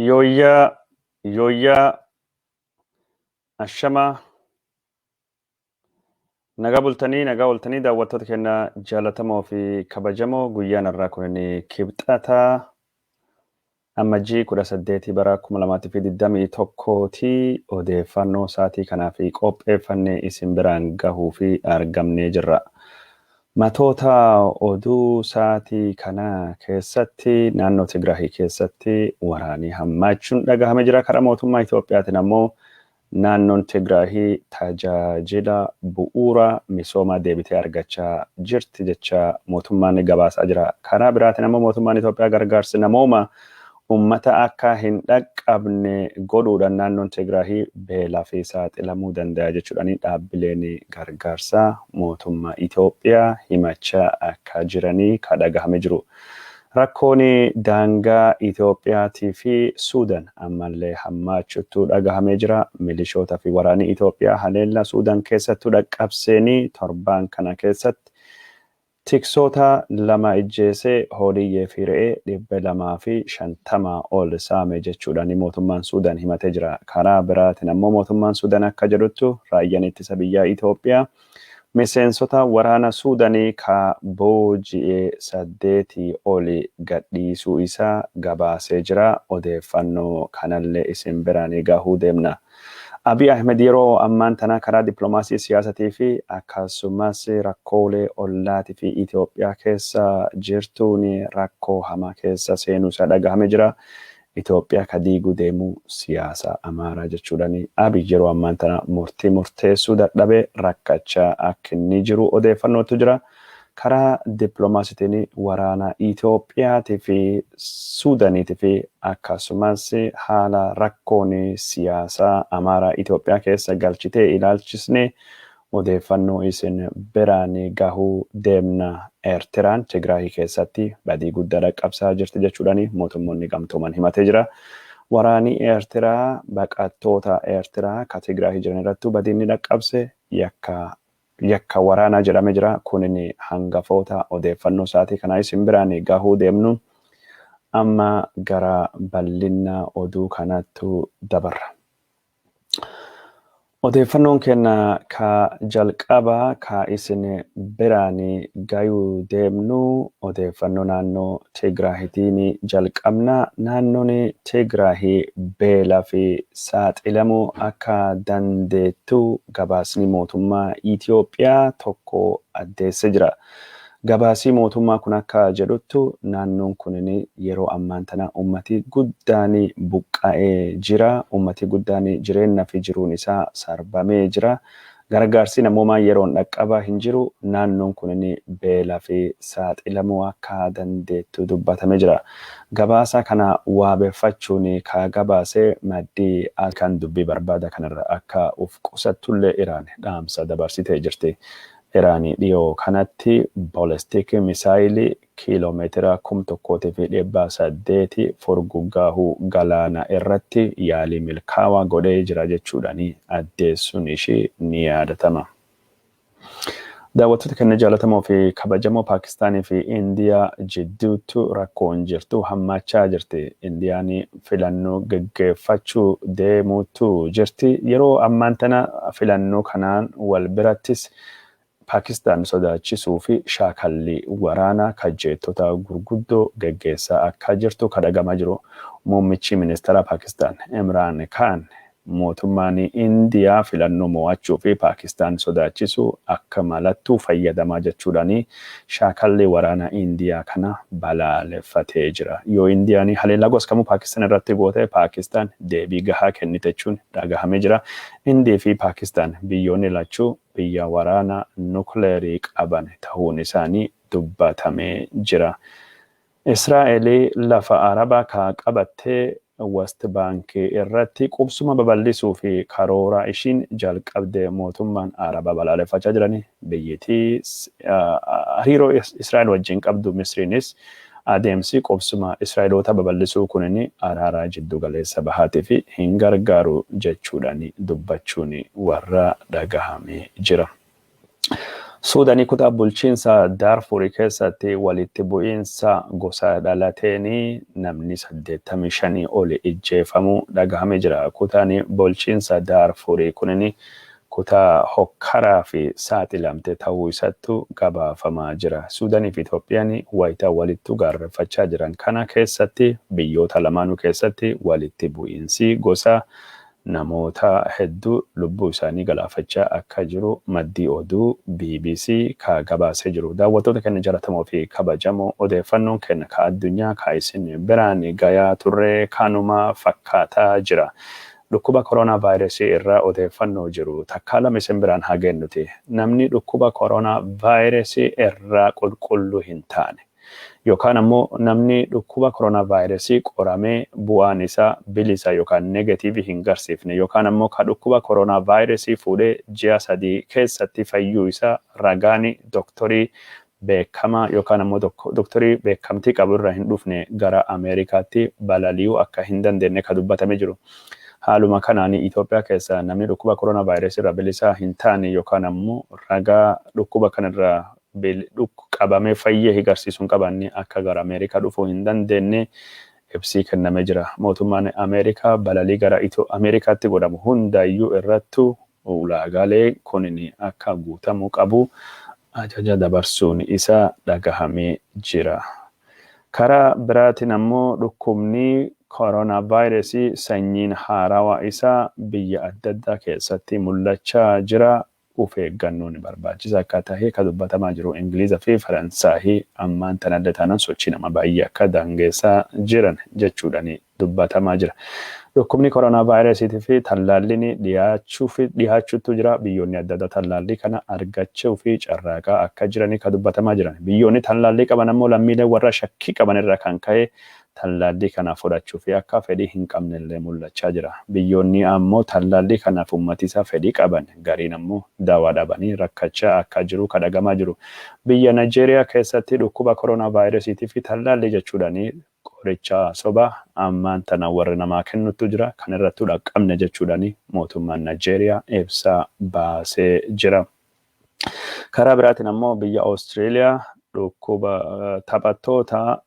Yooyyaa yooyyaa ashamaa nagaa bultanii nagaa ooltanii daawwattoota keenya jaalatamoo fi kabajamoo. Guyyaan har'aa kun Kibxataa Amajjii 18 bara 2021ti. Odeeffannoo sa'aatii kanaa fi qopheeffannee isin biraan gahuu fi argamnee jirra. Matoota oduu sa'aatii kanaa keessatti, naannoo Tigraahii keessatti waraanii hammaachuun dhagahame jira. Karaa mootummaa Itoophiyaatiin ammoo naannoon Tigraahii tajaajila bu'uura misoomaa deebitee argachaa jirti jecha mootummaan gabaasaa jira. Karaa biraatiin ammoo mootummaan Itoophiyaa gargaarsi namooma ummata akka hin dhaqqabne godhuudhaan naannoon Tigraahii beelaa fi saaxilamuu danda'a jechuudhaan dhaabbileen gargaarsaa mootummaa Itoophiyaa himachaa akka jiranii ka dhagahame jiru. Rakkoon daangaa Itoophiyaatii fi Suudan ammallee hammaachuttuu dhagahamee jira. Milishoota fi waraanni Itoophiyaa haleellaa Suudan keessattuu dhaqqabseenii torbaan kana keessatti tiksoota 2 ijjeesee horiyyee fi re'ee 250 ol saame jechuudhaan mootummaan Suudaan himatee jira. Karaa biraatiin ammoo mootummaan Suudaan akka jedhuttu raayyaan ittisa biyyaa Itoophiyaa miseensota waraana Suudaanii ka booji'ee 8 oli gadhiisuu isaa gabaasee jira. Odeeffannoo kanallee isin biraan gahuu deemna. Abiy Ahmed yeroo ammaan tana karaa dippiloomaasii siyaasatii fi akkasumas rakkoolee ollaatii fi Itoophiyaa keessa jirtuun rakkoo hamaa keessa seenuu isaa dhagahame jira. Itoophiyaa ka diiguu deemuu siyaasa Amaaraa jechuudhaan Abiy yeroo ammaan tana murtii murteessuu dadhabee rakkachaa akka inni jiru odeeffannootu jira. Karaa dippiloomaasiitiin waraana Itoophiyaatii fi Suudaaniitii fi akkasumas haala rakkoon siyaasaa Amaaraa Itoophiyaa keessa galchitee ilaalchisnee odeeffannoo isin biraan gahuu deemna. Eertiraan Tigraahii keessatti badii guddaa dhaqqabsaa jirti jechuudhaan mootummoonni gamtooman himatee jira. Waraanni Eertiraa baqattoota Eertiraa ka Tigraahii jiran irrattuu badiin ni dhaqqabse yakka waraanaa jedhamee jira. Kunin hangafoota odeeffannoo sa'aatii kanaa isin biraan gahuu deemnu. Amma gara bal'ina oduu kanaattu dabarra. Odeeffannoon keenya ka jalqaba ka isin biraan gahuu deemnu odeeffannoo naannoo Tigraahitiin jalqabna. Naannoon Tigraahii beelaa fi saaxilamuu akka dandeettu gabaasni mootummaa Itoophiyaa tokko addeessee jira. Gabaasii mootummaa kun akka jedhuttu naannoon kunin yeroo ammaan tana ummati guddaan buqqa'ee jira. Ummati guddaan jireenya fi jiruun isaa sarbamee jira. Gargaarsi namoomaa yeroon dhaqqabaa hin jiru. Naannoon kunin beelaa fi saaxilamuu akka dandeettu dubbatamee jira. Gabaasa kana waabeffachuun ka gabaase maddii kan dubbii barbaada kanarra akka uf qusattullee Iraan dhaamsa dabarsitee jirti. Iraanii dhiyoo kanatti ballistic misaayilii kiiloomeetira 1800 furguggaahuu galaana irratti yaalii milkaawaa godhee jira jechuudhaan addeessuun ishii ni yaadatama. Daawwattoota keenya jaallatamoo fi kabajamoo, Paakistaanii fi Indiyaa jidduutti rakkoon jirtu hammaachaa jirti. Indiyaan filannoo geggeeffachuu deemuutu jirti. Yeroo ammaan tana filannoo kanaan wal birattis Paakistaan sodaachisuu fi shaakalli waraanaa kajeettota gurguddoo geggeessaa akka jirtu kadhagamaa jiru. Muummichi ministeera Paakistaan Imraan Khan mootummaan Indiyaa filannoo mo'achuu fi Paakistaan sodaachisuu akka malattuu fayyadamaa jechuudhaan shaakalli waraanaa Indiyaa kana balaaleffatee jira. Yoo Indiyaan haleellaa gosa kamuu Paakistaan irratti goote, Paakistaan deebii gahaa kennite jechuun dhagahamee jira. Indii fi Paakistaan biyyoonni lachuu biyya waraana nukleerii qaban ta'uun isaanii dubbatamee jira. Israa'el lafa Arabaa ka qabattee West Baankii irratti qubsuma babal'isuu fi karoora ishiin jalqabde mootummaan Arabaa balaaleffachaa jirani. Biyyittii hariiroo Israa'el wajjin qabdu Misriinis adeemsi qubsuma Israa'eloota babal'isuu kunin araaraa jiddu galeessa bahaatii fi hin gargaaru jechuudhaan dubbachuun warra dhagahamee jira. Suudaanii kutaa bulchiinsa Daarfurii keessatti walitti bu'iinsa gosa dhalateen namni 85 oli ijjeefamuu dhagahamee jira. Kutaan bulchiinsa Daarfurii kunin kutaa hokkaraa fi saaxilamte ta'uu isattu gabaafamaa jira. Suudaanii fi Itoophiyaan wayitaa walittu gaarreffachaa jiran kana keessatti biyyoota lamaanuu keessatti walitti bu'iinsi gosa namoota hedduu lubbuu isaanii galaafachaa akka jiru maddii oduu BBC ka gabaasee jiru. Daawwattoota keenya jaallatamoo fi kabajamoo, odeeffannoon keenya ka addunyaa ka isin biraan gayaa turre kanuma fakkaataa jira. Dhukkuba koronaa vaayirasii irraa odeeffannoo jiru takkaa lama isin biraan haa geennuti. Namni dhukkuba koronaa vaayirasii irraa qulqulluu hin taane yookaan ammoo namni dhukkuba koronaa vaayirasii qoramee bu'aan isaa bilisa yookaan negatiivii hin garsiifne yookaan ammoo ka dhukkuba koronaa vaayirasii fuudhee ji'a 3 keessatti fayyuu isaa ragaan doktorii beekamaa yookaan ammoo doktorii beekamtii qabu irraa hin dhufne gara Ameerikaatti balali'uu akka hin dandeenye ka dubbatame jiru. Haaluma kanaan Itoophiyaa keessa namni dhukkuba koronaa vaayirasii irraa bilisaa hin taane yookaan ammoo ragaa dhukkuba kanarraa qabamee fayyee agarsiisuu hin qabaanne akka gara Ameerikaa dhufuu hin dandeenye ibsii kennamee jira. Mootummaan Ameerikaa balalii gara Ameerikaatti godhamu hundaayyuu irrattu ulaagaalee kunin akka guutamuu qabu ajaja dabarsuun isaa dhagahamee jira. Karaa biraatiin ammoo dhukkubni koronaa vaayirasii sanyiin haarawaa isaa biyya adda addaa keessatti mul'achaa jira. Of eeggannoon barbaachisa akka ta'e ka dubbatamaa jiru. Ingiliza fi Faransaayii ammaan tanallee taanaan sochii nama baay'ee akka daangeessaa jiran jechuudhaan dubbatamaa jira. Dhukkubni koronaa vaayirasiitii fi tallaalliin dhiyaachuutu jira. Biyyoonni adda addaa tallaallii kana argachuu fi carraaqaa akka jiranii ka dubbatamaa jiran. Biyyoonni tallaallii qaban ammoo lammiilee warra shakkii qaban irraa kan ka'e tallaallii kana fudhachuu fi akka fedhii hin qabne illee mul'achaa jira. Biyyoonni ammoo tallaallii kanaaf uummati isaa fedhii qaban gariin ammoo daawaa dhabanii rakkachaa akka jiru kadhagamaa jiru. Biyya Nigeeriyaa keessatti dhukkuba koronaa vaayirasiitii fi tallaallii jechuudhaan qoricha soba ammaan tana warra namaa kennutu jira. Kan irrattuu dhaqqabne jechuudhaan mootummaan Nigeeriyaa ibsa baasee jira. Karaa biraatiin ammoo biyya Awustreeliyaa dhukkuba taphattoota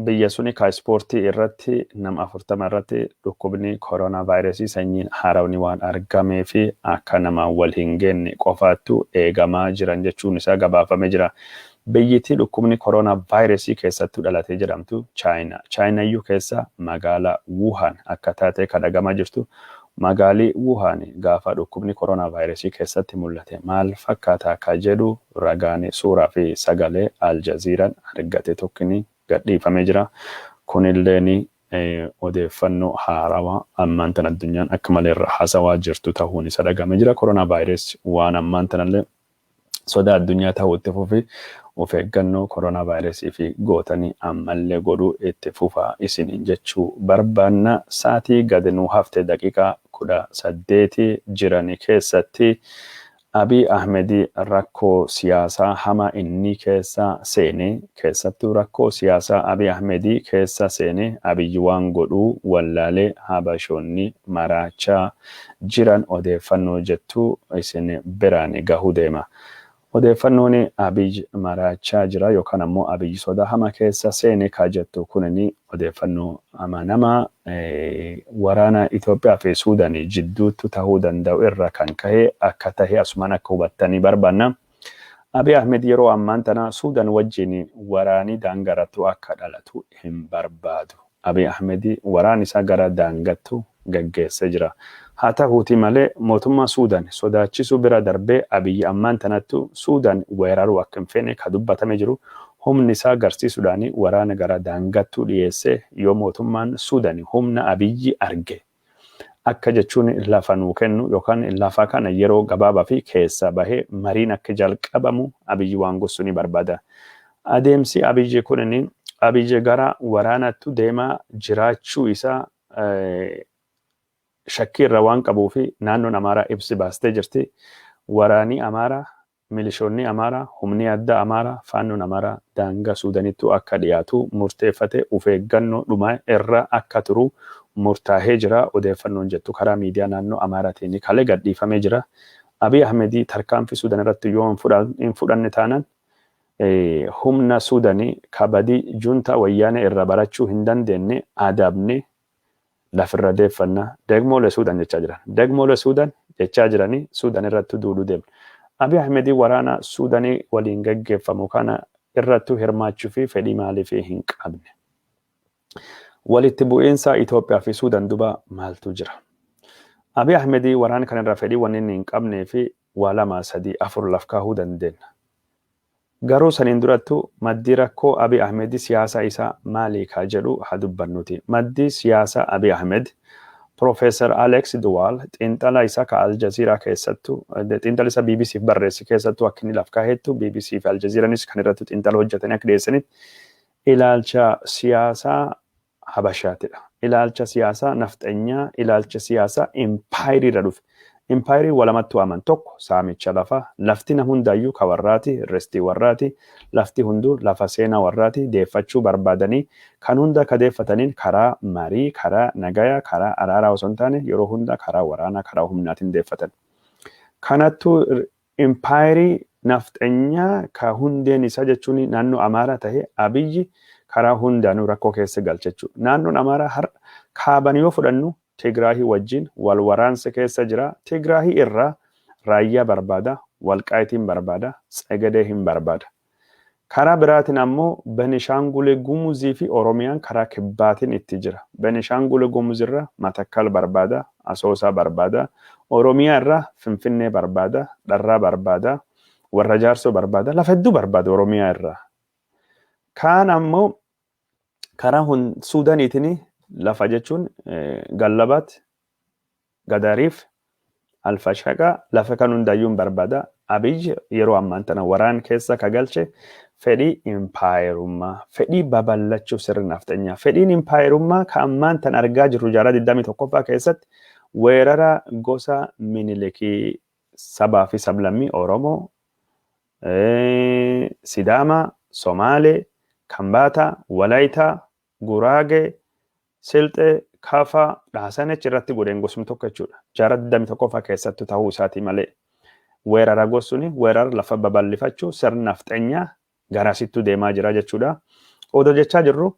biyya suni ka ispoortii irratti nama 40 irratti dhukkubni koronaa vaayirasii sanyiin haarawni waan argamee fi akka nama wal hin geenye qofaattu eegamaa jiran jechuun isaa gabaafamee jira. Biyyittii dhukkubni koronaa vaayirasii keessattuu dhalatee jedhamtu Chaayinaa. Chaayinaayyuu keessa magaalaa Wuhan akka taate kadhagamaa jirtu. Magaalii Wuhan gaafa dhukkubni koronaa vaayirasii keessatti mul'ate maal fakkaata akka jedhu ragaan suuraa fi sagalee Aljaziiraan argate tokkini gadhiifamee jira. Kunilleen odeeffannoo haarawaa ammaan tan addunyaan akka malee irra haasawaa jirtu ta'uun isa dhagamee jira. Koronaa vaayirasii waan ammaan tanallee sodaa addunyaa ta'uu itti fufi, of eeggannoo koronaa vaayirasii fi gootanii ammallee godhuu itti fufaa isiniin jechuu barbaanna. Saatii gadi nuu hafte daqiiqaa 18 jiran keessatti Abiy Ahmed rakkoo siyaasaa hamaa inni keessa seene, keessattuu rakkoo siyaasaa Abiy Ahmed keessa seene, Abiy waan godhuu wallaalee Habashoonni maraachaa jiran odeeffannoo jettu isin biraan gahuu deema. Odeeffannoon Abiy maraachaa jira yookaan ammoo Abiy sodaa hama keessa seene ka jettu kunin odeeffannoo amanamaa waraana Itoophiyaa fi Suudaan jidduutti ta'uu danda'u irra kan ka'e akka tahe asumaan akka hubattanii barbaanna. Abiy Ahmed yeroo ammaan tana Suudaan wajjin waraanii daangarattu akka dhalatu hin barbaadu. Abiy Ahmed waraan isaa gara daangattu gaggeessee jira. Haa ta'uuti malee mootummaa Suudaan sodaachisuu bira darbee Abiy ammaan tanattu Suudaan weeraruu akka hin feene ka dubbatame jiru, humni isaa agarsiisuudhaan waraana gara daangattuu dhiyeessee yoo mootummaan Suudaan humna Abiyyi arge akka jechuun lafa nuu kennu yookaan lafa kana yeroo gabaabaa fi keessa bahee mariin akka jalqabamu Abiyyi waan gosu ni barbaada. Adeemsi Abiyyi kunin Abiyyi gara waraanattu deemaa jiraachuu isaa shakkii irra waan qabuu fi naannoon Amaaraa ibsi baastee jirti. Waraanii Amaaraa, milishoonni Amaaraa, humni addaa Amaaraa, faannoon Amaaraa daangaa Suudanittuu akka dhiyaatu murteeffate, of eeggannoo dhumaa irra akka turu murtaa'ee jira. Odeeffannoon jettu karaa miidiyaa naannoo Amaaraatiin kalee gadhiifamee jira. Abiy Ahmedii tarkaanfii Suudaan irratti yoo hin fudhanne taanaan, humna Suudanii kabadii juntaa Wayyaanee irraa barachuu hin dandeenye adabne lafirra deeffanna. Degmoo le Suudaan jechaa jiran. Degmoo le Suudaan jechaa jiranii Suudaan irratti duuluu deemna. Abiy Ahmedii waraana Suudanii waliin gaggeeffamu kana irrattuu hirmaachuu fi fedhii maaliif hin qabne? Walitti bu'iinsa Itoophiyaa fi Suudaan duba maaltu jira? Abiy Ahmedii waraana kanarraa fedhii wanni inni hin qabnee fi waa lama, sadii, afur laf kaahuu dandeenya. Garuu saniin durattu maddii rakkoo Abiy Ahmed siyaasa isaa maali ka jedhu haa dubbannuti. Maddi siyaasa Abiy Ahmed, Profeesar Alex de Waal xiinxala isaa ka Al Jazeera keessattu, xiinxala isa BBCf barreesse keessattu akka inni laf kaahettu, BBC fi Al Jazeeranis kan irratti xiinxala hojjetanii akka dhiyeessanitti, ilaalcha siyaasaa Habashaatidha. Ilaalcha siyaasaa nafxanyaa, ilaalcha siyaasaa impaayirii irra dhufe. Impaayirii walamatti waaman: tokko saamicha lafaa, lafti nam hundaayyuu ka warraati, ristii warraati, lafti hunduu lafa seenaa warraati, deeffachuu barbaadanii kan hunda ka deeffataniin karaa marii, karaa nagaya, karaa araaraa osoo hin taane yeroo hunda karaa waraanaa, karaa humnaatiin deeffatan. Kanattuu impaayirii nafxanyaa ka hundeen isaa jechuun naannoo Amaaraa tahe Abiyyi karaa hundaanuu rakkoo keessa galche jechuudha. Naannoon Amaaraa har'a kaaban yoo fudhannu Tigraahii wajjin wal waraansa keessa jira. Tigraahii irraa Raayyaa barbaada, Walqaayitiin barbaada, Tsegadee hin barbaada. Karaa biraatiin ammoo Benishaangule Gumuzii fi Oromiyaan karaa kibbaatiin itti jira. Benishaangule Gumuz irraa Matakkal barbaada, Asoosaa barbaada. Oromiyaa irraa Finfinnee barbaada, Dharraa barbaada, Warra Jaarsoo barbaada, lafa hedduu barbaada Oromiyaa irraa. Kaan ammoo karaa Suudaaniitiin lafa jechuun Gallabaat, Gadariif, Alfashaqa, lafa kan hundaayyuu hin barbaada. Abiyyi yeroo ammaan tana waraan keessa ka galche fedhii impaayerummaa, fedhii babal'achuu sirna nafxanyaa. Fedhiin impaayerummaa ka ammaan tan argaa jirru jaarraa 21ffaa keessatti weerara gosa Minilikii sabaa fi sablammii Oromoo, Sidaamaa, Somaalee, Kambaataa, Walaayitaa, Guraagee, Silxee, Kafaa, Dhaasanech irratti godheen gosum tokko jechuudha. Jaarraa 21ffaa keessattuu ta'uu isaatii malee. Weerara gosuni weerara lafa babal'ifachuu sirna nafxanyaa garasittuu deemaa jira jechuudha. Odoo jechaa jirru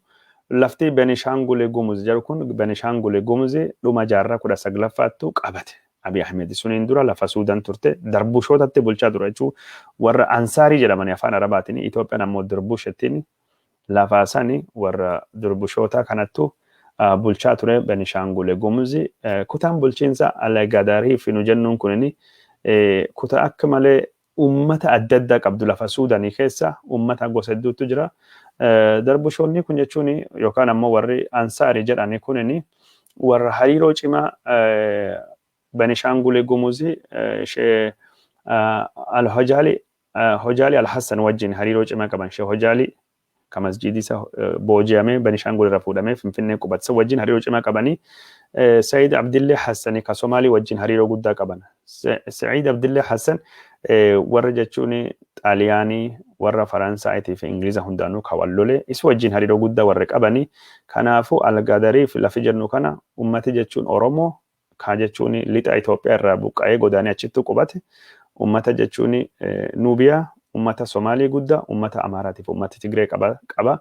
lafti Benishaangul Gumuz jedhu kun, Benishaangul Gumuz dhuma jaarraa 19ffaattu qabate. Abiy Ahmed suniin dura lafa Suudaan turte darbushootatti bulchaa ture jechuun warra Ansaarii jedhamanii afaan Arabaatiin, Itoophiyaan ammoo Dirbush jettiin. Lafa sani warra durbushoota kanattu bulchaa ture Benishaangul Gumuz. Kutaan bulchiinsa Algadariif nu jennuun kunini kutaa akka malee ummata adda addaa qabdu. Lafa Suudaanii keessa ummata gosa hedduutu jira. Darbushoonni kun jechuun yookaan ammoo warri Ansaarii jedhani kunini warra hariiroo cimaa Benishaangul Gumuz ishee Al-Hojaali Hojaali Al-Hassan wajjin hariiroo cimaa qaban. Shee Hojaali ka masjiidii isa booji'amee Benishaangul irra fuudhamee Finfinnee qubate wajjin hariiroo cimaa qabanii, Sa'iid Abdillee Hassani ka Somaalii wajjin hariiroo guddaa qaban. Sa'iid Abdillee Hassan warra jechuun Xaaliyaanii, warra Faransaayitii fi Ingiliza hundaanuu ka wal lole isa wajjin hariiroo guddaa warra qabanii. Kanaafuu Algadariif lafi jennu kana ummati jechuun Oromoo kaa jechuun lixa Itoophiyaa irraa buqqa'ee godaanee achittu qubate, ummata jechuun Nuubiyaa, ummata Somaalii guddaa, ummata Amaaraatiif ummata Tigree qaba.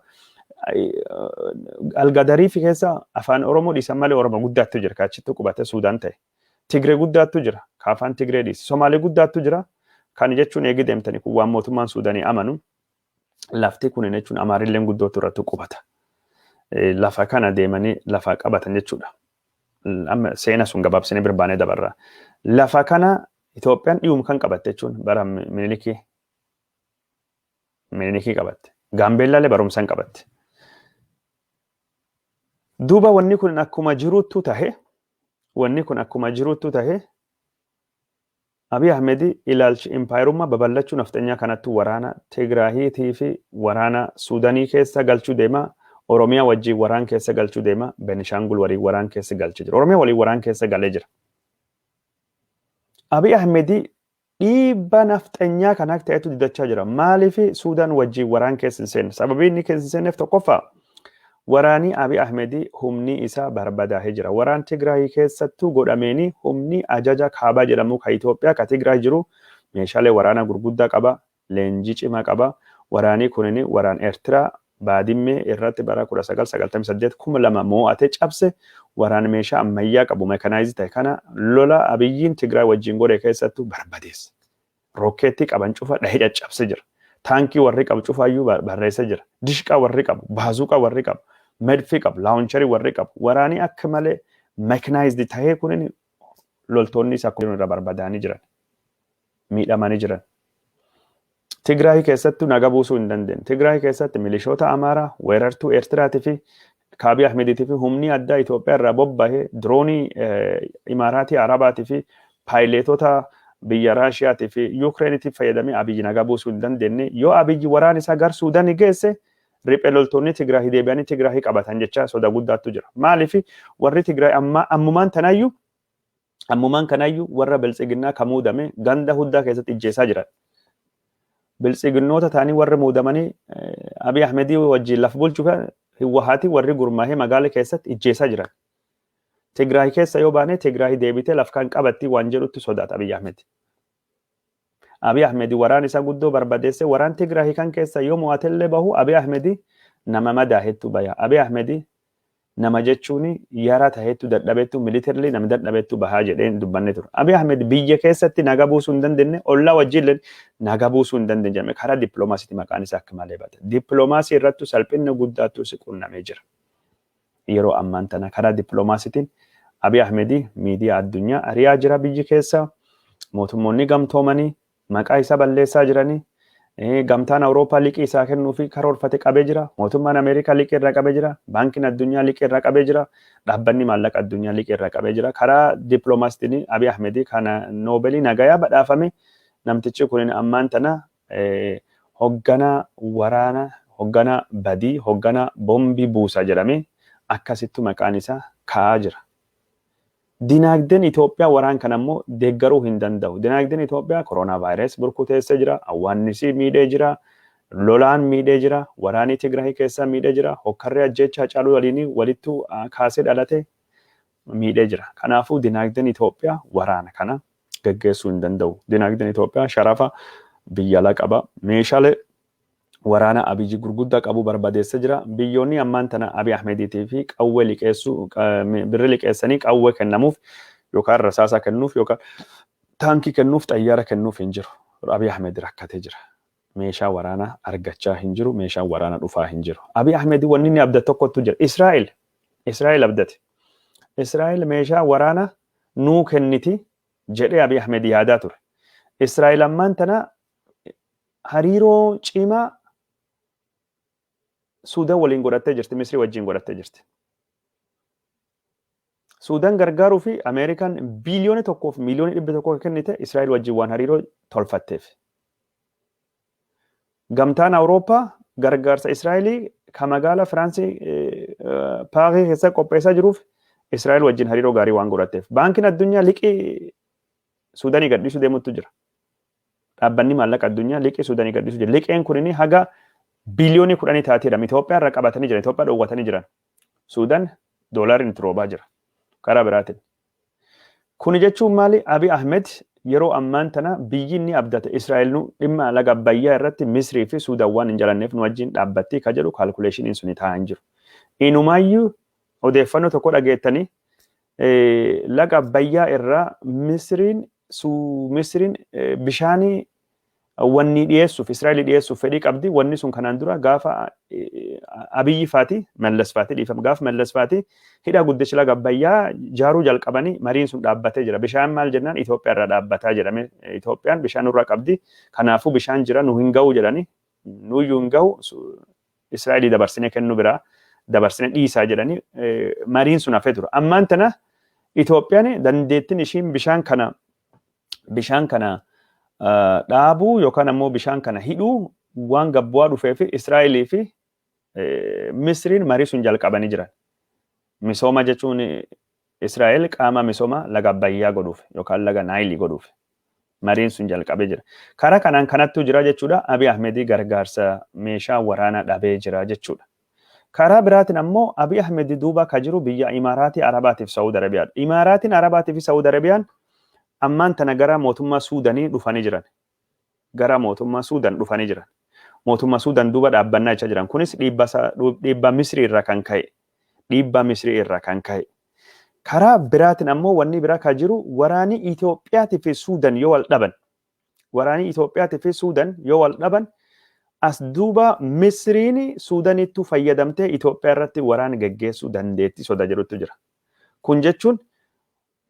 Algadariif keessa afaan Oromoo dhiisan malee Oromoo guddaattu jira ka achittu qubate Suudaan ta'e. Tigree guddaattu jira ka afaan Tigree dhiise. Somaalii guddaattu jira. Kan jechuun eegi deemtanii kun waan mootummaan Suudaanii amanu. Lafti kun jechuun Amaarilleen guddootu irratti qubata. Lafa kana deemanii lafa qabatan jechuudha. Amma seena sun gabaabsinee birbaanee dabarra. Lafa kana Itoophiyaan dhiyuma kan qabatte jechuun bara Minilikii qabatte. Gaambeellaalee barumsaan qabatte. Duuba wanni kun akkuma jiruuttu tahe Abiy Ahmed ilaalchi impaayerummaa babal'achuu nafxanyaa kanatti waraana Tigraahiitii fi waraana Suudanii keessa galchuu deema. Oromiyaa wajjin waraan keessa galchuu deema. Benishaangul waliin waraan keessa galchee jira. Oromiyaa waliin waraan keessa galee jira. Abiy Ahmed dhiibbaa nafxanyaa kanaa ta'etu didachaa jira. Maaliif Suudaan wajjin waraan keessa hin seenne? Sababii inni keessa hin seenneef tokkoffaa, Waraanii Abiy Ahmedii humni isaa barbadaahee jira. Waraan Tigraay keessattuu godhameeni humni ajaja kaabaa jedhamu ka Itoophiyaa ka Tigraay jiru meeshaalee waraanaa gurguddaa qaba. Leenjii cimaa qaba. Waraanii kunin waraan Eertiraa Baadimmee irratti bara 1998 2000 moo'atee cabse, waraan meeshaa ammayyaa qabu, mechanized ta'e kana lola Abiyyiin Tigraay wajjin godhe keessattuu barbadeesse. Rokkeettii qaban cufa dhahee caccabsee jira. Taankii warri qabu cufaayyuu barreessee jira. Dishqaa warri qabu, baazuqaa warri qabu, medfii qabu, launcherii warri qabu. Waraanii akka malee mechanized tahee kunin loltoonni isaa kun irra barbadaanii jiran. Miidhamanii jiran. Tigraay keessattuu naga buusuu hin dandeenye. Tigraay keessatti milishoota Amaaraa, weerartuu Eertiraatii fi Kaabii Ahmediitii fi humni addaa Itoophiyaa irraa bobbahee, diroonii Imaaraatii Arabaatii fi paayileetota biyya Raashiyaatii fi Yukireeniitiif fayyadamee Abiyyi nagaa buusuu hin dandeenye. Yoo Abiyyi waraan isaa gar Suudaanii geesse, riphee loltoonni Tigraay deebi'anii Tigraay qabatan jecha soda guddaatu jira. Maaliif warri Tigraay amma ammumaan tanaayyuu, ammumaan kanaayyuu warra Biltsiginnaa kan muudame ganda huddaa keessatti ijjeessaa jiran. Biltsiginnoota ta'anii warri muudamanii Abiy Ahmedii wajjin laf bulchuu Hiwwahaatii warri gurmaahee magaala keessatti ijjeessaa jiran. Tigraay keessa yoo baane Tigraay deebitee laf kan qabatti waan jedhutti sodaata Abiy Ahmed. Abiy Ahmed waraan isaa guddoo barbadeesse. Waraan Tigraay kan keessa yoo mo'atellee bahu, Abiy Ahmed nama madaahettu baya. Abiy Ahmed nama jechuun yara taheettu, dadhabettu, militarily nama dadhabettu bahaa jedheen dubbanne ture. Abiy Ahmed biyya keessatti naga buusuu hin dandeenye, ollaa wajjin naga buusuu hin dandeenye jedhame. Karaa dippiloomaasiitti maqaan isaa akka malee bata. Dippiloomaasii irrattu salphina guddaatu si qunnamee jira. Yeroo ammaan tana karaa dippiloomaasiitiin Abiy Ahmed miidiyaa addunyaa ari'aa jira. Biyyi keessa mootummoonni gamtoomanii maqaa isaa balleessaa jiranii. Gamtaan Awurooppaa liqii isaa kennuu fi karoorfate qabee jira. Mootummaan Ameerikaa liqii irraa qabee jira. Baankiin addunyaa liqii irraa qabee jira. Dhaabbanni maallaqa addunyaa liqii irraa qabee jira. Karaa dippiloomaasiitiin Abiy Ahmed kana Noobelii nagayaa badhaafame, namtichi kun ammaan tana hoggana waraana, hoggana badii, hoggana bombii buusa jedhamee akkasittu maqaan isaa ka'aa jira. Dinaagdeen Itoophiyaa waraan kana immoo deeggaruu hin danda'u. Dinaagdeen Itoophiyaa koronaa vaayirasii burkuteessee jira, awwaannisi miidhee jira, lolaan miidhee jira, waraanii Tigraay keessaa miidhee jira, hokkarree ajjeechaa Hacaaluu waliin walittu kaasee dhalate miidhee jira. Kanaafuu dinaagdeen Itoophiyaa waraana kana geggeessuu hin danda'u. Dinaagdeen Itoophiyaa sharafa biyya alaa qaba. Meeshaalee waraana Abiyyi gurguddaa qabu barbadeessee jira. Biyyoonni ammaan tana Abiy Ahmediitii fi qawwee liqeessuu, birri liqeessanii qawwee kennamuuf yookaan rasaasa kennuuf yookaan taankii kennuuf, xayyaara kennuuf hin jiru. Abiy Ahmed rakkatee jira. Meeshaa waraanaa argachaa hin jiru. Meeshaan waraanaa dhufaa hin jiru. Abiy Ahmed wanni inni abdatu tokkotu jira. Israa'el. Israa'el abdate. Israa'el meeshaa waraanaa nuu kenniti jedhee Abiy Ahmed yaadaa ture. Israa'el ammaan tana hariiroo cimaa Suudaan waliin godhattee jirti, Misrii wajjin godhattee jirti. Suudaan gargaaruu fi Ameerikaan 1,100,000,000 kennite Israa'el wajjin waan hariiroo tolfatteef. Gamtaan Awurooppaa gargaarsa Israa'elii ka magaala Firaansii Paarii keessa qopheessaa jiruuf Israa'el wajjin hariiroo gaarii waan godhatteef. Baankiin addunyaa liqii Suudaanii gadhiisuu deemuttu jira. Dhaabbanni maallaqa addunyaa liqii Suudaanii gadhiisuu jira. Liqeen kun haga 10 biliyoonii taateedha. Itoophiyaa irra qabatanii jiran. Itoophiyaa dhoowwatanii jiran. Suudaan doolaariin itti roobaa jira. Karaa biraatiin. Kuni jechuun maali? Abiy Ahmed yeroo ammaan tana biyyi inni abdate Israa'el nu dhimma laga Abbayyaa irratti Misrii fi Suudaan waan hin jalanneef nu wajjin dhaabbattii ka jedhu calculationiin suni taa'aa hin jiru. Inumaayyuu odeeffannoo tokko dhageettanii, laga Abbayyaa irraa Misriin bishaanii wanni dhiyeessuuf, Israa'el dhiyeessuuf fedhii qabdi. Wanni sun kanaan dura gaafa Abiyyi faati, Mallas faati, dhiifama, gaafa Mallas faati hidha guddicha laga Abbayyaa jaaruu jalqabanii mariin sun dhaabbatee jira. Bishaan maal jennaan Itoophiyaa irraa dhaabbataa jedhame. Itoophiyaan bishaan nurraa qabdi. Kanaafuu bishaan jira, nu hin ga'u jedhanii, nuyyuu hin ga'u, Israa'elii dabarsinee kennu biraa dabarsine dhiisaa jedhanii mariin sun hafee ture. Ammaan tana Itoophiyaan dandeettiin ishiin bishaan kana dhaabuu yookaan ammoo bishaan kana hidhuu waan gabbu'aa dhufee fi Israa'elii fi Misriin marii sun jalqabanii jiran. Misooma jechuun Israa'el qaama misooma laga Abbayyaa godhuuf yookaan laga Naayilii godhuuf mariin sun jalqabee jira. Karaa kanaan kanattu jira jechuudha. Abiy Ahmedii gargaarsa meeshaa waraanaa dhabee jira jechuudha. Karaa biraatiin ammoo Abiy Ahmed duuba ka jiru biyya Imaaraatii Arabaatiif Saawud Arabiyaadha. Imaaraatiin Arabaatii fi Saawud Arabiyaan ammaan tana gara mootummaa Suudanii dhufanii jiran. Gara mootummaa Suudan dhufanii jiran. Mootummaa Suudan duuba dhaabbannaa jechaa jiran. Kunis dhiibbaa Misrii irraa kan ka'e. Dhiibbaa Misrii irraa kan ka'e. Karaa biraatiin ammoo wanni biraa ka jiru waraanii Itoophiyaatii fi Suudan yoo wal dhaban, waraanii Itoophiyaatii fi Suudan yoo wal dhaban, as duuba Misriin Suudanittuu fayyadamtee Itoophiyaa irratti waraana geggeessuu dandeetti soda jedhutu jira. Kun jechuun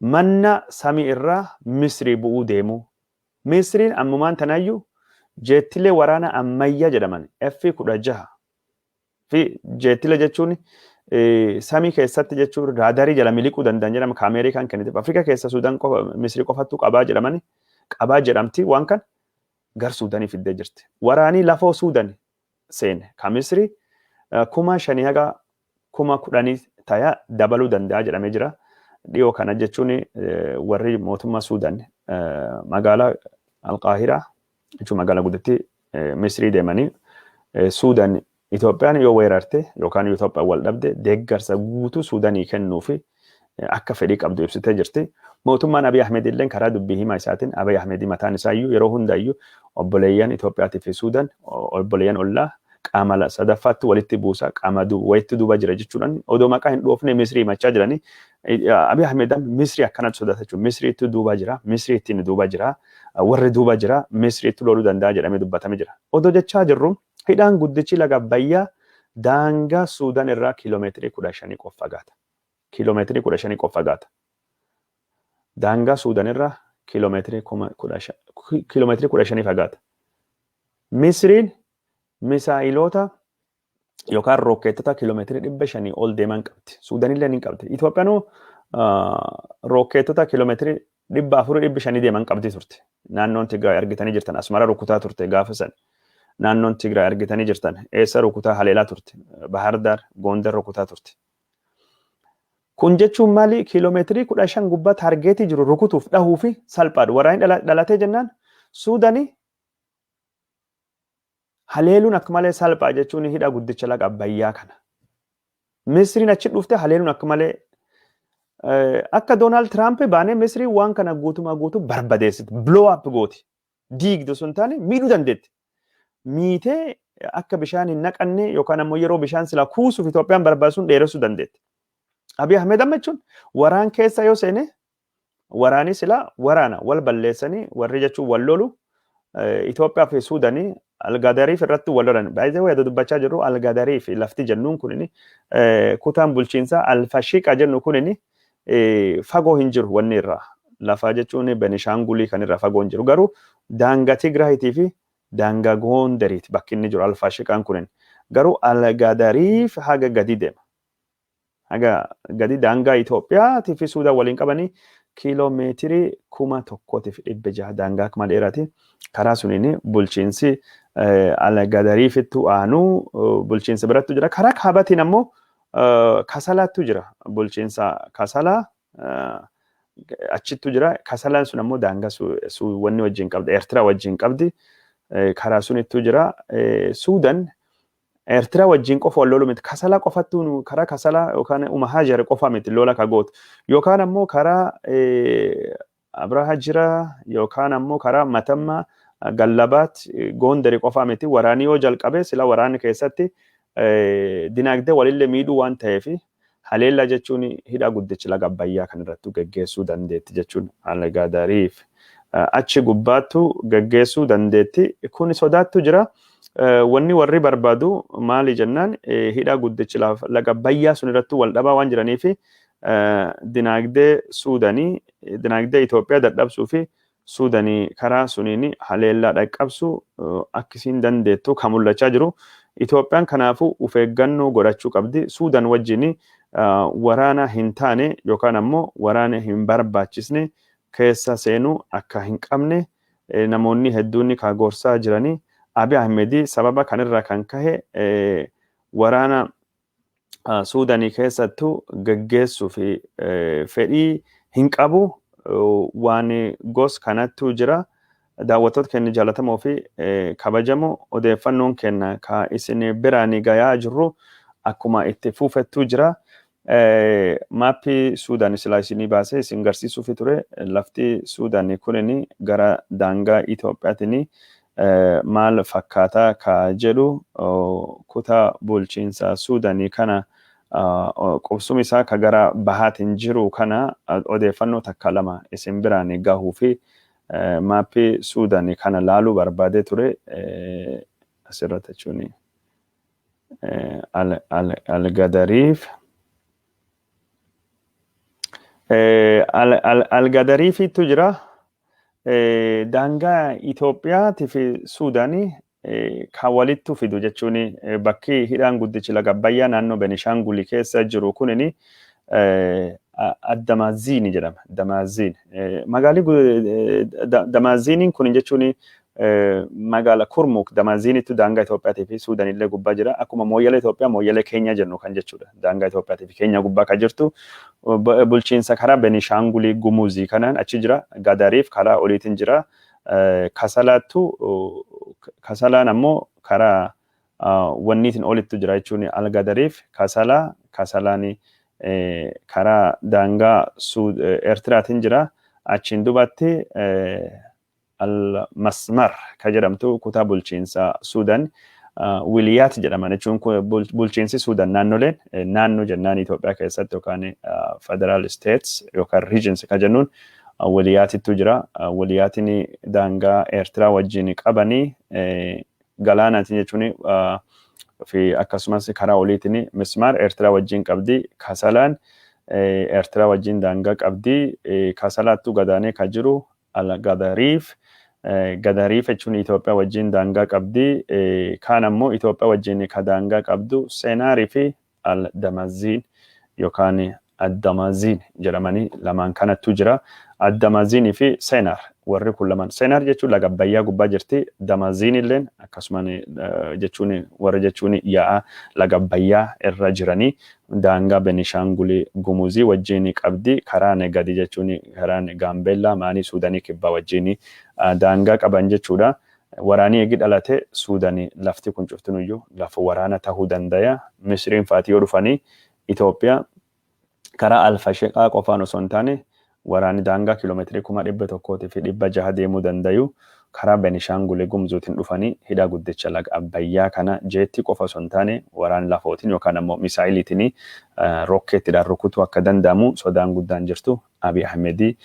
manna samii irraa Misrii bu'uu deemuu. Misriin ammumaan tanaayyuu jeettilee waraana ammayyaa jedhaman F-16 fi jeettile jechuun samii keessatti jechuun raadarii jala miliquu danda'an jedhama ka Ameerikaan kenniteef. Afrikaa keessa Suudaan qofa, Misrii qofattu qabaa jedhamani, qabaa jedhamti, waan kan gar Suudanii fiddee jirti. Waraanii lafoo Suudan seene ka Misrii 5,000 haga 10,000 taya dabaluu danda'a jedhamee jira. Dhiyoo kana jechuun warri mootummaa Suudan magaalaa Alqaahiraa jechuun magaalaa guddittii Misrii deemanii Suudan Itoophiyaan yoo weerarte yookaan yoo Itoophiyaan wal dhabde deeggarsa guutuu Suudanii kennuu fi akka fedhii qabdu ibsitee jirti. Mootummaan Abiy Ahmed illee karaa dubbii himaa isaatiin, Abiy Ahmed mataan isaa iyyuu yeroo hundayyuu obboleeyyan Itoophiyaatii fi Suudan, obboleeyyan ollaa, qaama sadaffaatti walitti buusa, qaama wayitti duuba jira jechuudhaan odoo maqaa hin dhoofne Misrii himachaa jiranii. Abiy Ahmed Misrii akkanatti sodaata jechuudha. Misriitti duuba jira, Misriitti duuba jira, warri duuba jira, Misriitti loluu danda'a jedhamee dubbatamee jira. Odoo jechaa jirru hidhaan guddichi laga Abbayyaa daangaa Suudaan irraa kiiloomeetirii 15 qofa fagaata. Kiiloomeetirii 15 qofa fagaata. Daangaa Suudaan irraa kiiloomeetirii 15 fagaata. Misriin misaa'iloota yookaan rookeetota kiiloomeetirii 500 ol deeman qabdi. Suudanillee ni qabdi. Itoophiyaan rookeetota kiiloomeetirii 400, 500 deeman qabdi turte. Naannoon Tigraay argitanii jirtan Asmara rukutaa turte gaafa san. Naannoon Tigraay argitanii jirtan eessa rukutaa haleelaa turte. Bahar Daar, Gondar rukutaa turte. Kun jechuun maali? Kiiloomeetirii 15 gubbaa targeetii jiru rukutuuf dhahuu fi salphaadha. Waraanni dhalatee jennaan Suudanii haleeluun akka malee salphaa jechuun hidha guddicha laga Abbayyaa kana. Misriin achi dhuftee haleeluun akka malee akka Doonaald Tiraamp baanee Misriin waan kana guutumaa guutuu barbadeessiti. Blow up gooti. Diigdu sun taane miidhuu dandeetti. Miitee akka bishaan hin naqanne yookaan ammoo yeroo bishaan silaa kuusuuf Itoophiyaan barbaachisuun dheeressuu dandeetti. Abiy Ahmed amma jechuun waraan keessa yoo seene waraanii silaa waraana wal balleessanii warri jechuun wal lolu Itoophiyaa fi Suudanii Algadariif irratti wal lolan. Baay'ee wayii dubbachaa jirru Algadariif lafti jennuun kunini, kutaan bulchiinsaa Alfashiqa jennu kunini fagoo hin jiru wanni irraa. Lafa jechuun Benishaangulii kan irraa fagoo hin jiru. Garuu daangaa Tigraayitii fi daangaa Goondariiti bakki inni jiru Alfashiqaan kunin. Garuu Algadariif haga gadi deema. Haga gadi daangaa Itoophiyaatii fi Suudaan waliin qabanii kiiloo meetirii 1,600 daangaa akkuma dheeraati. Karaa suniin bulchiinsi Algadariifittu aanuu bulchiinsa birattu jira. Karaa kaabatiin ammoo Kasalaattu jira. Bulchiinsa Kasalaa achittu jira. Kasalaan sun ammoo daangaa wanni wajjin qabdi. Eertiraa wajjin qabdi. Karaa sunittu jira. Suudaan Eertiraa wajjin qofa wal lolu miti. Kasalaa qofattuu karaa Kasalaa yookaan Umahajar qofa miti lola ka gootu. Yookaan ammoo karaa Abraha jira yookaan ammoo karaa Matamma, Gallabaat, Gondari qofa miti. Waraanni yoo jalqabe sila waraanni keessatti dinagdee walillee miidhuu waan ta'eef haleellaa jechuun hidha guddichi laga Abbayyaa kan irrattu geggeessuu dandeetti jechuun Algadariif achi gubbaattu geggeessuu dandeetti. Kun sodaattu jira. Wanni warri barbaadu maali jennaan hidha guddichi laga Abbayyaa sun irrattu wal dhabaa waan jiraniif dinagdee Suudanii, dinagdee Itoophiyaa dadhabsuu fi Suudanii karaa suniin haleellaa dhaqqabsu akkisiin dandeettu kan mul'achaa jiru. Itoophiyaan kanaafuu of eeggannoo godhachuu qabdi. Suudaan wajjin waraana hin taane yookaan ammoo waraana hin barbaachisne keessa seenuu akka hin qabne namoonni hedduun kan gorsaa jiranii. Abiy Ahmed sababa kanirraa kan kahe waraana Suudanii keessattuu geggeessuu fi fedhii hin qabu, waan gos kanattu jira. Daawwattoota keenya jaallatamoo fi kabajamoo, odeeffannoon keenya ka isin biraan gayaa jirru Akkuma itti fufettuu jira. Maappii Suudaan silaa isinii baasee isin garsiisuufi ture. Lafti Suudaan kunin gara daangaa Itoophiyaatiin maal fakkaataa ka jedhu, kutaa bulchiinsa Suudaanii kana, qubsuma isaa ka gara bahaatiin jiru kana odeeffannoo takka lama isin biraan gahuu fi maappii Suudaan kana laaluu barbaadee ture asirratti jechuun Algadariif. Algadariifitu jira. Daangaa Itoophiyaatii fi Suudaanii kan walittu fidu jechuun, bakki hidhaan guddichi laga Abbayyaa naannoo Benishaanguli keessa jiru kunini Addamaaziini jedhama. Damaaziin. Magaalli Damaaziiniin kun jechuun magaala Kurmuk Damaaziinitu daangaa Itoophiyaatii fi Suudaan illee gubbaa jira. Akkuma mooyyalee Itoophiyaa, mooyyalee Keenya jennu kan jechuudha. Daangaa Itoophiyaatii fi Keenya gubbaa kan jirtu bulchiinsa karaa Benishaangulii Gumuzii kanaan achi jira. Gadariif karaa oliitiin jira. Kasalaattu, Kasalaan ammoo karaa wanniitiin olittu jira jechuun Algadariif Kasalaa, Kasalaan karaa daangaa Eertiraatiin jira. Achiin dubatti Al-Masmar ka jedhamtu kutaa bulchiinsa Suudaan Wiliyaat jedhaman jechuun, bulchiinsi Suudaan naannoleen naannoo jennaan Itoophiyaa keessatti yookaan federal states yookaan regions ka jennuun Wiliyaatittu jira. Wiliyaatiin daangaa Eertiraa wajjin qabanii galaanaatiin jechuun fi akkasumas karaa oliitiin Mismaar Eertiraa wajjin qabdi. Kasalaan Eertiraa wajjin daangaa qabdi. Kasalaattu gadaanee ka jiru Al-Gadariif. Gadariif jechuun Itoophiyaa wajjin daangaa qabdi. Kaan ammoo Itoophiyaa wajjin ka daangaa qabdu Seenaarii fi Al-Damaziin yookaan Addamaziin jedhamanii lamaan kanattu jira. Addamaziinii fi Seenaar warri kun lamaan. Seenaar jechuun laga Abbayyaa gubbaa jirti. Damaziin illeen akkasuma jechuun warri jechuun yaa'a laga Abbayyaa irra jiranii daangaa Benishaangulii Gumuzii wajjin qabdi. Karaan gadi jechuun karaan Gaambeellaa maanii Suudanii Kibbaa wajjin daangaa qaban jechuudha. Waraanii eegi dhalate Suudanii lafti kun cuftinuyyuu lafa waraana tahuu dandaya. Misriin faati yoo dhufanii Itoophiyaa karaa Alfasheqaa qofaan osoo hin taane, waraanni daangaa kiiloomeetirii 100,600 deemuu dandayu karaa Benishaangul Gumzuutiin dhufanii hidha guddicha laga Abbayyaa kana jeettii qofa osoo hin taane waraana lafootiin yookaan ammoo misaayiliitiin rokkeettiidhaan rukutuu akka danda'amu sodaan guddaan jirtu. Abiy Ahmedii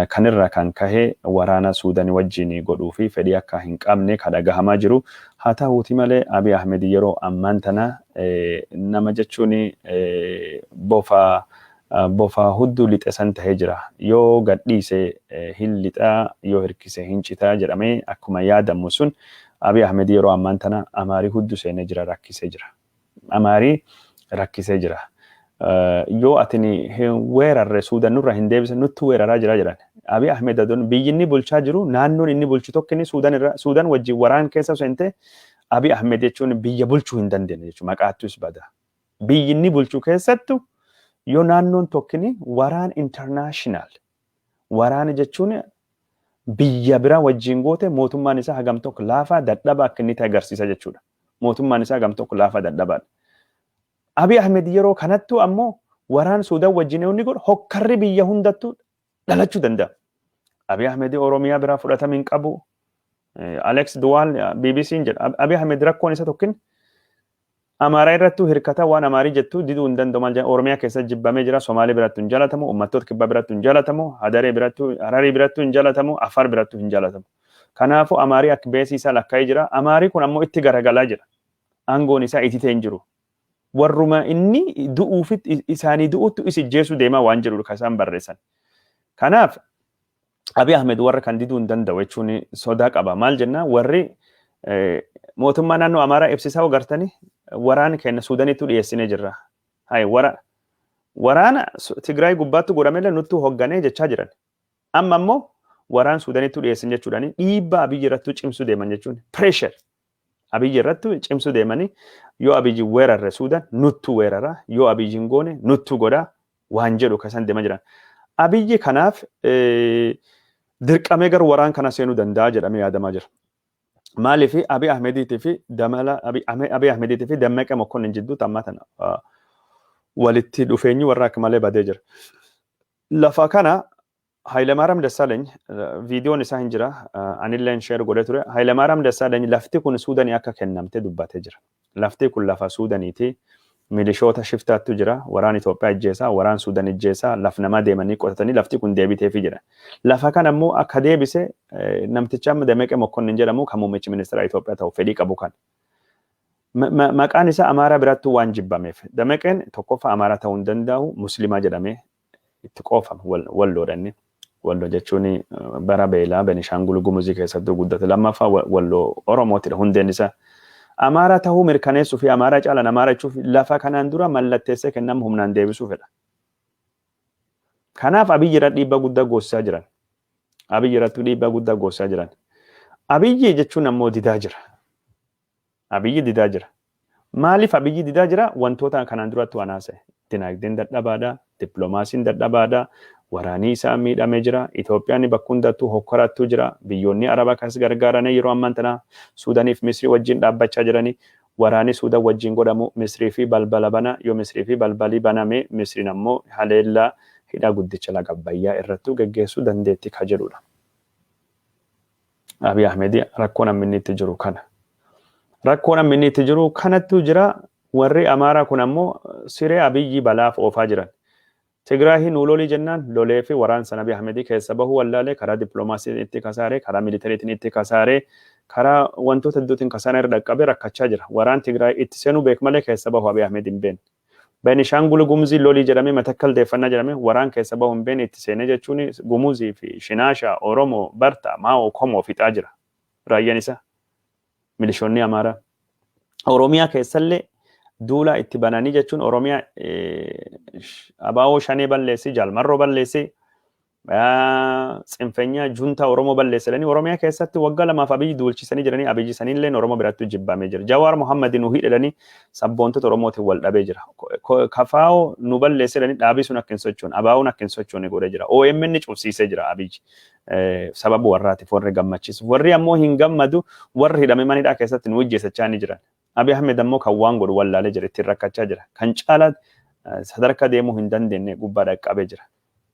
kanirraa kan kahe waraana Suudanii wajjin godhuu fi fedhii akka hin qabne kan dhagahamaa jiru. Haa ta'uuti malee, Abiy Ahmed yeroo ammaan tana nama jechuun bofa hudduu lixe san tahee jira. Yoo gadhiise hin lixaa, yoo hirkise hin citaa jedhamee akkuma yaadamu sun, Abiy Ahmed yeroo ammaan tana Amaarii hudduu seenee jira, rakkisee jira. Amaarii rakkisee jira. Yoo atini hin weerarre, Suudan nurra hin deebisan, nutti weeraraa jira jedhan. Abiy Ahmed adoon biyyi inni bulchaa jiru, naannoon inni bulchu tokko inni Suudan irra, Suudan wajjin waraan keessa seente, Abiy Ahmed jechuun biyya bulchuu hin dandeenye jechuudha. Maqaattus bada. Biyyi inni bulchu keessattu yoo naannoon tokkini waraan international waraana jechuun biyya biraa wajjin goote, mootummaan isaa hagam tokko laafaa dadhaba akka inni ta'e agarsiisa jechuudha. Mootummaan isaa hagam tokko laafaa dadhabaadha. Abiy Ahmed yeroo kanattu ammoo waraan Suudaan wajjin inni godhu hokkarri biyya hundattuu dhalachuu danda'a. Abiy Ahmed Oromiyaa biraa fudhatama hin qabu. Alex de Waal BBC'n jedha. Abiy Ahmed rakkoon isa tokkin Amaaraa irrattuu hirkata, waan Amaarii jettu diduu hin danda'u. Maal jedhan, Oromiyaa keessa jibbamee jira. Somaalee birattuu hin jaalatamu. Uummattoota Kibbaa birattuu hin jaalatamu. Hadaree birattuu, Hararii birattuu hin jaalatamu. Afar birattuu hin jaalatamu. Kanaafuu Amaarii akka beesii isaa lakkaa'ee jira. Amaarii kun ammoo itti garagalaa jira. Aangoon isaa ititee hin jiru. Warruma inni du'uufitti isaanii du'uttu isi jeesuu deemaa waan jedhudha kan isaan barreessan. Kanaaf Abiy Ahmed warra kan diduu hin danda'u jechuun sodaa qaba. Maal jenna, warri mootummaa naannoo Amaaraa ibsisaa agartanii waraana keenya Suudanittuu dhiyeessinee jirra. Hayi, waraana Tigraay gubbaatti godhamellee nuttuu hoogganee jechaa jiran. Amma immoo waraan Suudanittuu dhiyeessin jechuudhaan dhiibbaa Abiyyi irrattuu cimsuu deeman jechuun, pressure Abiyyi irrattuu cimsuu deemanii, yoo Abiyyi weerarre Suudan nuttuu weerara, yoo Abiyyi hin goone nuttuu godha waan jedhu kan isaan deemaa jiran. Abiyyi kanaaf dirqamee gara waraan kana seenuu danda'a jedhamee yaadamaa jira. Maaliif Abiy Ahmediitii fi Damala Abiy Ahmediitii fi Dammaqee Mokonnin jidduutti amma tana walitti dhufeenyi warra akka malee badee jira. Lafa kana Hayilemaariyaam Dassaaleny, viidiyoon isaa hin jira, anilleen share godhee ture. Hayilemaariyaam Dassaaleny lafti kun Suudanii akka kennamte dubbatee jira. Lafti kun lafa Suudaniiti. Milishoota shiftaattu jira. Waraan Itoophiyaa ijjeesaa, waraan Suudan ijjeesaa, laf namaa deemanii qotatanii lafti kun deebiteefii jira. Lafa kana immoo akka deebise namticha amma Dammaqee Mokonnin jedhamu kan muummichi ministeera Itoophiyaa ta'u fedhii qabu kan. Maqaan isaa Amaaraa birattuu waan jibbameef. Dammaqeen tokkoffaa Amaaraa ta'uu hin danda'u, Muslimaa jedhamee itti qoofama Walloodha inni. Walloo jechuun bara beelaa Benishaangul Gumuzii keessattuu guddate. Lammaffaa Walloo Oromootidha hundeen isaa. Amaaraa ta'uu mirkaneessuu fi Amaaraa caalan Amaaraa jechuuf lafa kanaan dura mallatteessee kennamu humnaan deebisuu fedha. Kanaaf Abiyyi irra dhiibbaa guddaa goosisaa jiran. Abiyyi irratti dhiibbaa guddaa goosisaa jiran. Abiyyi jechuun ammoo didaa jira. Abiyyi didaa jira. Maaliif Abiyyi didaa jira? Wantoota kanaan duratti waan haasa'e. Dinagdeen dadhabaadha, dippiloomaasiin dadhabaadha, waraanii isaa miidhamee jira, Itoophiyaan bakka hundattuu hokkorattuu jira, biyyoonni Arabaa kanas gargaaranii yeroo ammaan tana Suudaaniif Misrii wajjin dhaabbachaa jiranii, waraanii Suudaan wajjin godhamu Misrii fi balbala bana, yoo Misrii fi balbalii baname Misriin ammoo haleellaa hidha guddicha laga Abbayyaa irrattuu geggeessuu dandeetti ka jedhudha. Abiy Ahmed rakkoon amma inni itti jiru kana. Rakkoon amma inni itti jiru kanattu jira. Warri Amaaraa kun ammoo siree Abiyyi balaaf oofaa jiran. Tigraahi nuu lolii jennaan lolee fi waraansa Abiy Ahmed keessa bahuu wallaalee, karaa dippiloomaasiitiin itti kasaaree, karaa militariitiin itti kasaaree, karaa wantoota hedduutiin kasaaree irra dhaqqabee rakkachaa jira. Waraan Tigraay itti seenuu beek malee keessa bahu Abiy Ahmed hin beekne. Benishaangul Gumuzii lolii jedhamee, Matakkal deeffannaa jedhamee, waraan keessa bahu hin beekne itti seenee jechuun Gumuzii fi Shinaashaa, Oromoo, Bartaa, Maa'oo, Komoo fixaa jira. Raayyaan isaa milishoonni Amaaraa. Oromiyaa keessallee duula itti bananii jechuun Oromiyaa abaawoo shanee balleessi, Jaalmarroo balleessi, tsinfenyaa juntaa Oromoo balleessadhanii Oromiyaa keessatti waggaa 2f Abiyyi duulchisanii jiranii. Abiyyi saniillee Oromoo biratti jibbamee jira. Jawaar Mohammad nu hidhanii sabboontota Oromootiin wal dhabee jira. Kafaa'oo nu balleessedhanii dhaabii sun akka hin sochoone, abaa'oon akka hin sochoone godhee jira. OMN cufsiisee jira Abiyyi. Sababa warraatiif warri gammachiisu. Warri ammoo hin gammadu, warri hidhame mana hidhaa keessatti nu hojjeessachaa ni jiran. Abiy Ahmed ammoo kan waan godhu wallaalee jira, ittiin rakkachaa jira. Kan caalaa sadarkaa deemuu hin dandeenye gubbaa dhaqqabee jira.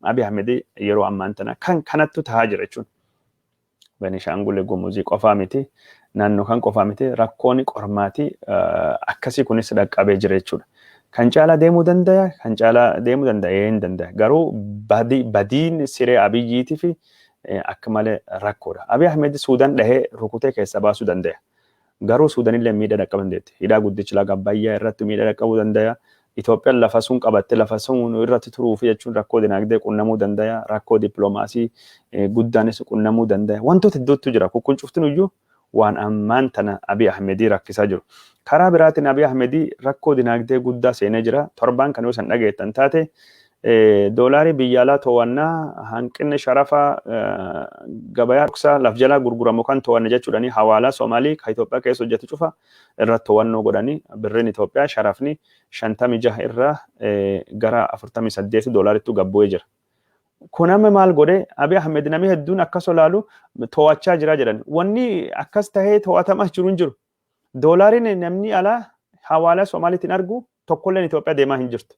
Abiy Ahmed yeroo ammaan tana kan kanattu tahaa jira jechuun. Benishaangul Gumuzii qofaa miti, naannoo kan qofaa miti, rakkoon qormaatii akkasii kunis dhaqqabee jira jechuudha. Kan caalaa deemuu danda'a, kan caalaa deemuu danda'a, hin danda'a. Garuu badiin siree Abiyyiitii fi akka malee rakkoodha. Abiy Ahmed Suudaan dhahee rukutee keessa baasuu danda'a. Garuu Suudanillee miidhaa dhaqqabuu dandeetti. Hidhaa guddicha laga Abbayyaa irratti miidhaa dhaqqabuu danda'a. Itoophiyaan lafa sun qabatte lafa sun irratti turuuf jechuun rakkoo dinagdee qunnamuu danda'a. Rakkoo dippiloomaasii guddaanis qunnamuu danda'a. Wantoota hedduutu jira. Kun cuftin iyyuu waan ammaan tana Abiy Ahmedii rakkisaa jiru. Karaa biraatiin Abiy Ahmedii rakkoo dinagdee guddaa seenee jira. Torbaan kan yoo san dhageettan taate, doolaarii biyya alaa to'annaa, hanqinni sharafa gabayaa dhoksaa laf jalaa gurguramu kan to'anne jechuudhani hawaalaa Somaalii kan Itoophiyaa keessa hojjetu cufa irratti to'annoo godhanii, birriin Itoophiyaa sharafni 56 irraa gara 48 doolaarittu gad bu'ee jira. Kun amma maal godhe? Abiy Ahmed namni hedduun akkas olaalu to'achaa jira jedhan. Wanni akkas tahee to'atamaa jiru hin jiru. Doolaariin namni alaa hawaalaa Somaaliitiin argu tokkolleen Itoophiyaa deemaa hin jirtu.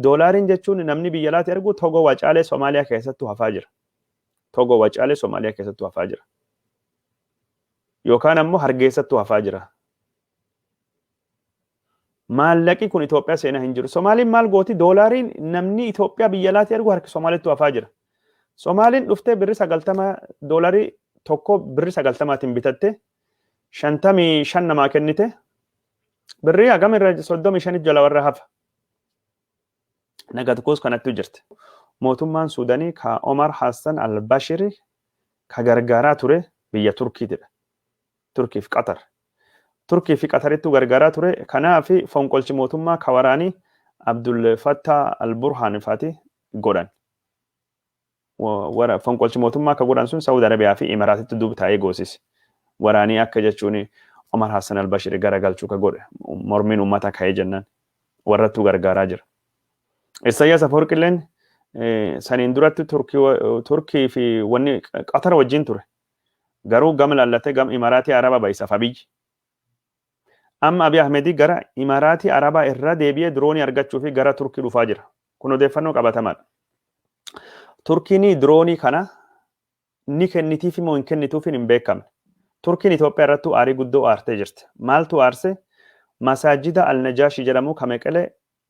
Doolaariin jechuun namni biyya alaatti ergu Togo Wacaalee Somaaliyaa keessattuu hafaa jira. Togo Wacaalee Somaaliyaa keessattuu hafaa jira. Yookaan ammoo Hargeessattuu hafaa jira. Maallaqi kun Itoophiyaa seenaa hin jiru. Somaaliin maal gooti? Doolaariin namni Itoophiyaa biyya alaatti ergu harki Somaaliittuu hafaa jira. Somaaliin dhuftee birri 90, doolarii tokko birri 90n bitatte, 55 namaa kennite, birrii hagam irra 35 jala warra hafa. Naga tokkos kanattu jirti. Mootummaan Suudanii ka Omar Hassan al-Bashir ka gargaaraa ture biyya Turkiitidha. Turkii fi Qatar. Turkii fi Qatarittu gargaaraa ture. Kanaaf fonqolchi mootummaa ka waraanii Abdul Fattah al-Burhaan faati godhan. Fonqolchi mootummaa ka godhan sun Saudi Arabiyaa fi Imaraatitti duuba taa'ee goosise. Waraanii akka jechuun Omar Hassan al-Bashir garagalchuu ka godhe mormiin uummata ka'ee jennaan warrattuu gargaaraa jira. Isayyaas Afwerqilleen saniin duratti Turkii fi wanni Qatar wajjin ture. Garuu gama laallatee gama Imaraatii Arabaa ba'isaaf Abiyyi. Amma Abiy Ahmedii gara Imaraatii Arabaa irra deebi'ee diroonii argachuu fi gara Turkii dhufaa jira. Kun odeeffannoo qabatamaadha. Turkiin diroonii kana ni kennitiif moo hin kennituuf hin beekamne. Turkiin Itoophiyaa irrattuu aarii guddoo aartee jirti. Maaltu aarse? Masaajida Al-Najaashi jedhamu ka Meqelee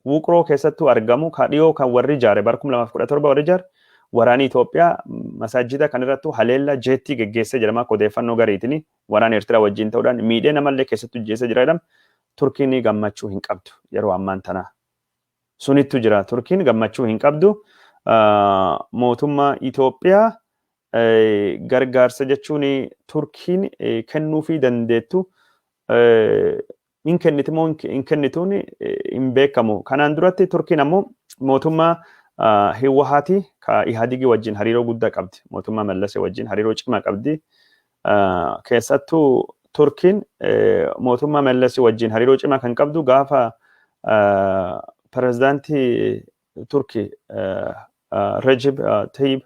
Wuqroo keessattuu argamu ka dhiyoo kan warri ijaare bara 2017 warri ijaare, waraanii Itoophiyaa masaajida kan irrattuu haleellaa jeettii geggeessee jedhama akka odeeffannoo gariitiin waraana Eertiraa wajjin ta'uudhaan miidhee namallee keessattuu jeessee jira jedhama. Turkiin gammachuu hin qabdu yeroo ammaan tanaa. Sunittu jira. Turkiin gammachuu hin qabdu. Mootummaa Itoophiyaa gargaarsa jechuun Turkiin kennuufii dandeettu hin kenniti moo hin kennituun hin beekamu. Kanaan duratti Turkiin ammoo mootummaa Hiwwahaati ka Ihaadigii wajjin hariiroo guddaa qabdi. Mootummaa Mallasee wajjin hariiroo cimaa qabdi. Keessattuu Turkiin mootummaa Mallasee wajjin hariiroo cimaa kan qabdu gaafa pirezidaantii Turkii Rejib Tayyib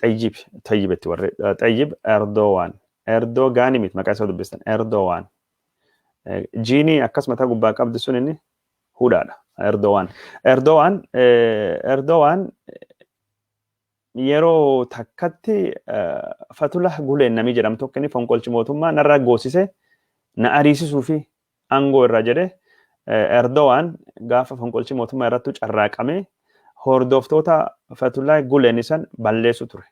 Xayyib Tayyib itti warri Xayyib Erdowaan, Erdogaani miti, maqaa isaa dubbistan Erdowaan. Jiinii akkas mataa gubbaa qabdi sun inni hudhaadha. Erdowaan. Erdowaan Erdowaan yeroo takkatti Fatulah Guleen namii jedhamu tokko inni fonqolchi mootummaa narraa goosise na ariisisuu fi aangoo irraa jedhe, Erdowaan gaafa fonqolchi mootummaa irrattu carraaqame hordoftoota Fatulah Guleen isan balleessu ture.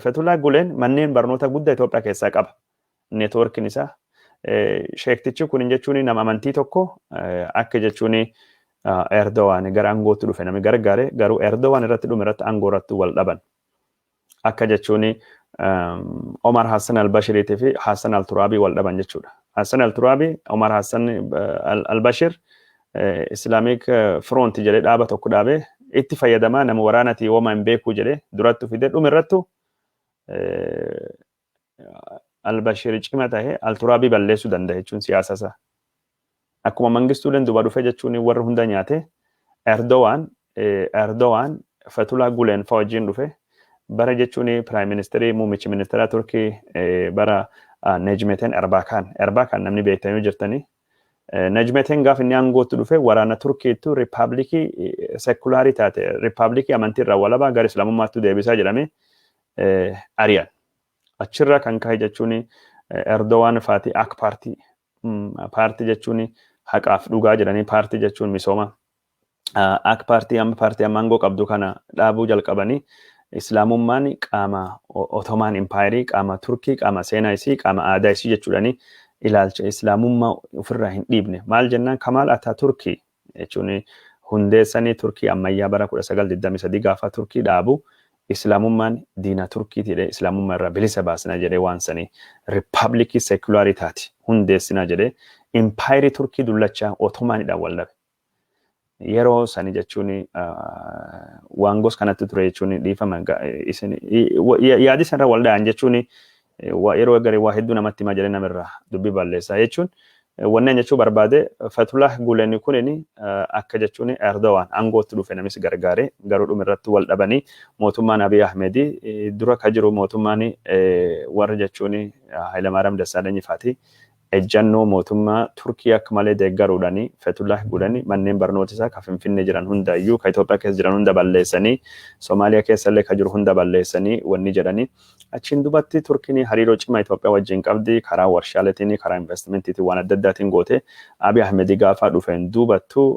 Fetullah Gulen manneen barnoota guddaa Itoophiyaa keessaa qaba. Neetwoorkiin isaa sheektichi kun jechuun nama amantii tokko akka jechuun Erdogan gara aangootti dhufe namni gargaare, garuu Erdogan irratti dhume irratti aangoo irratti wal dhaban. Akka jechuun Omar Hassan al-Bashiriitii fi Hassan al-Turaabii wal dhaban jechuudha. Hassan al-Turaabii, Omar Hassan al-Bashir Islamic Front jedhee dhaaba tokko dhaabee itti fayyadamaa, nama waraanatii homaa hin beekuu jedhee durattu fide, dhume irrattu al-Bashir cima tahe al-Turaabii balleessuu danda'a jechuun siyaasa isaa. Akkuma Mangistuuleen duba dhufe jechuun warra hunda nyaate, Erdogan Fetullah Gulen fa wajjin dhufe bara jechuun prime ministerii, muummichi ministeera Turkii bara Necmettin Erbakan. Erbakan namni beektanii jirtanii. Najmeteen gaafa inni aangootti dhufe waraana Turkiittu riippaabilikii sekulaarii taate, riippaabilikii amantii irraa walabaa gara Islaamummaatti deebisaa jedhame ari'an. Achirraa kan ka'e jechuun Erdowaan faati AK paartii, paartii jechuun haqaaf dhugaa jedhanii, paartii jechuun misooma. AK paartii amma paartii amma aangoo qabdu kana dhaabuu jalqabanii, Islaamummaan qaama Ottoman Empire, qaama Turkii, qaama seenaa isii, qaama aadaa isii jechuudhani ilaalcha Islaamummaa ofirraa hin dhiibne. Maal jennaan, Kamaal Ataaturkii jechuun hundeessanii Turkii ammayyaa bara 1923 gaafa Turkii dhaabu Islaamummaan diina Turkiiti jedhee, Islaamummaa irraa bilisa baasna jedhee, waan sanii riippaabilikii sekulaarii taati hundeessinaa jedhee impaayirii Turkii dullachaa Ottomaanidhaan wal dhabe. Yeroo sani jechuun waan gos kanatti ture jechuun dhiifama isin yaadi sanarra wal dhayan jechuun yeroo garii waa hedduu namatti himaa jedhee namirraa dubbii balleessaa jechuun wanneen jechuu barbaade, Fatulah Gulen kunin akka jechuun Erdogan aangootti dhufe namis gargaare, garuu dhuma irratti wal dhabanii mootummaan Abiy Ahmed dura ka jiru mootummaan warra jechuun Hayilamaariyaam Dassaalany faati ejjannoo mootummaa Turkii akka malee deeggaruudhaan Fetullah Gulen manneen barnoota isaa ka Finfinnee jiran hundayyuu, ka Itoophiyaa keessa jiran hunda balleessanii, Somaaliyaa keessa illee ka jiru hunda balleessanii wanni jedhanii. Achiin dubatti Turkiin hariiroo cimaa Itoophiyaa wajjin qabdi, karaa warshaaleetiin, karaa investmentiitiin, waan adda addaatiin goote. Abiy Ahmed gaafa dhufeen duubattu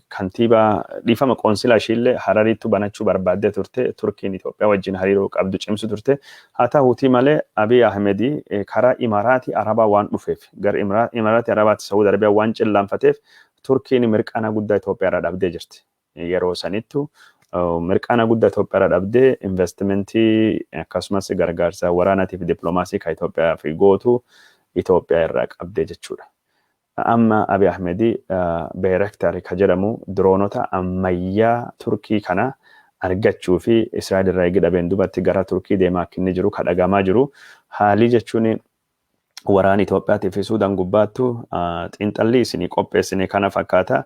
kantiibaa, dhiifama, qoonsilaa ishiillee Harariitti banachuu barbaaddee turte. Turkiin Itoophiyaa wajjin hariiroo qabdu cimsu turte. Haa ta'uutii malee Abiy Ahmed karaa Imaraatii Arabaa waan dhufeef, gara Imaraatii Arabaatti Saawud Arabiyaa waan cillaanfateef, Turkiin mirqaana guddaa Itoophiyaa irraa dhabdee jirti. Yeroo sanittu mirqaana guddaa Itoophiyaa irraa dhabdee investimentii akkasumas gargaarsa waraanaatii fi dippiloomaasii kan Itoophiyaa fi gootu Itoophiyaa irraa qabdee jechuudha. Amma Abiy Ahmed Bayraktar ka jedhamu diroonota ammayyaa Turkii kana argachuu fi Israa'el irraa eegi dhabeen dubatti gara Turkii deemaa akka inni jiru ka dhagamaa jiru. Haalii jechuun waraana Itoophiyaatii fi Suudaan gubbaattu xiinxalli isinii qopheessine kana fakkaata.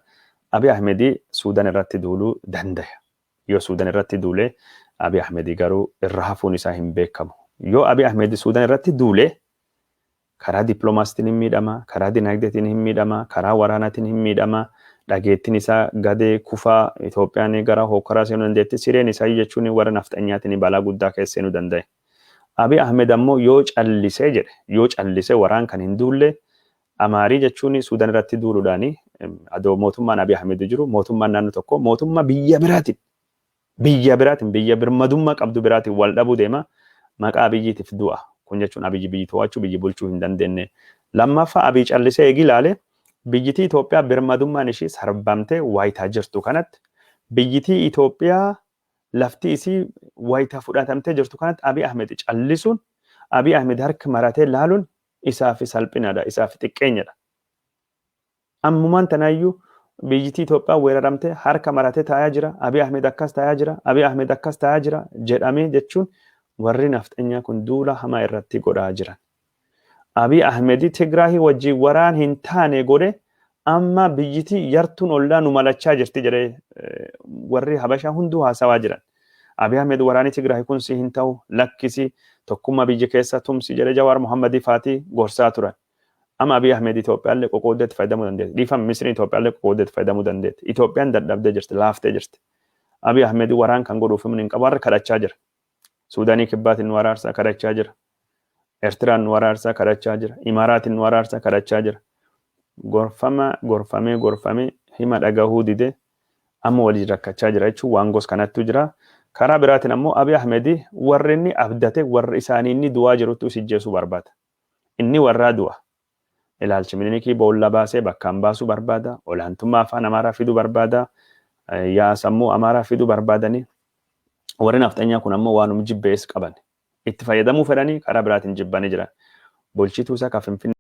Abiy Ahmed Suudaan irratti duuluu danda'a. Yoo Suudaan irratti duule Abiy Ahmed garuu irra hafuun isaa hin beekamu. Yoo Abiy Ahmed Suudaan irratti duule, karaa dippiloomaasiitiin hin miidhama, karaa dinagdeetiin hin miidhama, karaa waraanaatiin hin miidhama, dhageettiin isaa gadee kufaa, Itoophiyaan gara hokkaraa seenuu dandeetti, sireen isaa jechuun warra nafxanyaatiin balaa guddaa keessa seenuu danda'e. Abiy Ahmed ammoo yoo callisee jedhe, yoo callisee waraan kan hin duulle, Amaarii jechuun Suudaan irratti duuluudhaani, adoo mootummaan Abiy Ahmed jiru, mootummaan naannoo tokko mootummaa biyya biraatiin, biyya birmadummaa qabdu biraatiin wal dhabuu deema, maqaa Abiyyiitiif du'a. Kun jechuun Abiyyi biyyi to'achuu, biyyi bulchuu hin dandeenye. Lammaffaa, Abiy callisee eegi ilaale, biyyitii Itoophiyaa birmadummaan ishii sarbamtee waayitaa jirtu kanatti, biyyitii Itoophiyaa lafti isii wayitaa fudhatamtee jirtu kanatti, Abiy Ahmed callisuun, Abiy Ahmed harka maratee laaluun isaaf salphinadha, isaaf xiqqeenyadha. Ammumaan tanaayyuu biyyitii Itoophiyaa weeraramtee harka maratee taa'aa jira, Abiy Ahmed akkas taa'aa jira, Abiy Ahmed akkas taa'aa jira jedhamee jechuun warri nafxanyaa kun duula hamaa irratti godhaa jiran. Abiy Ahmed Tigraahii wajjin waraan hin taane godhe, amma biyyitii yartuun ollaa nu malachaa jirti jedhee warri Habashaa hunduu haasawaa jiran. Abiy Ahmed waraanni Tigraahii kun si hin ta'u, lakkisi, tokkummaa biyya keessa tumsi jedhee Jawaar Mohammadii faatii gorsaa turan. Amma Abiy Ahmed Itoophiyaallee qoqqooddeetti fayyadamuu dandeetti. Dhiifama, Misriin Itoophiyaallee qoqqooddeetti fayyadamuu dandeetti. Itoophiyaan dadhabdee jirti, laaftee jirti. Abiy Ahmed waraan kan godhuuf humni hin qabu, har'a kadhachaa jira. Suudaanii Kibbaatiin nu araarsaa kadhachaa jira. Eertiraan nu araarsaa kadhachaa jira. Imaaraatiin nu araarsaa kadhachaa jira. Gorfama gorfamee gorfamee hima dhagahuu dide, amma waliin rakkachaa jira jechuun waan gos kanattu jira. Karaa biraatiin ammoo Abiy Ahmed warri inni abdate, warri isaanii inni du'aa jiruttu is ijjeesuu barbaada. Inni warraa du'a. Ilaalchi Minilikii boolla baasee bakkaan baasuu barbaada. Olaantummaa afaan Amaaraa fiduu barbaada. Yaa sammuu Amaaraa fiduu barbaadanii. Warri nafxanyaa kun ammoo waanum jibbees qaban. Itti fayyadamuu fedhanii, karaa biraatiin jibbanii jiran. Bulchituu isaa kan Finfinnee.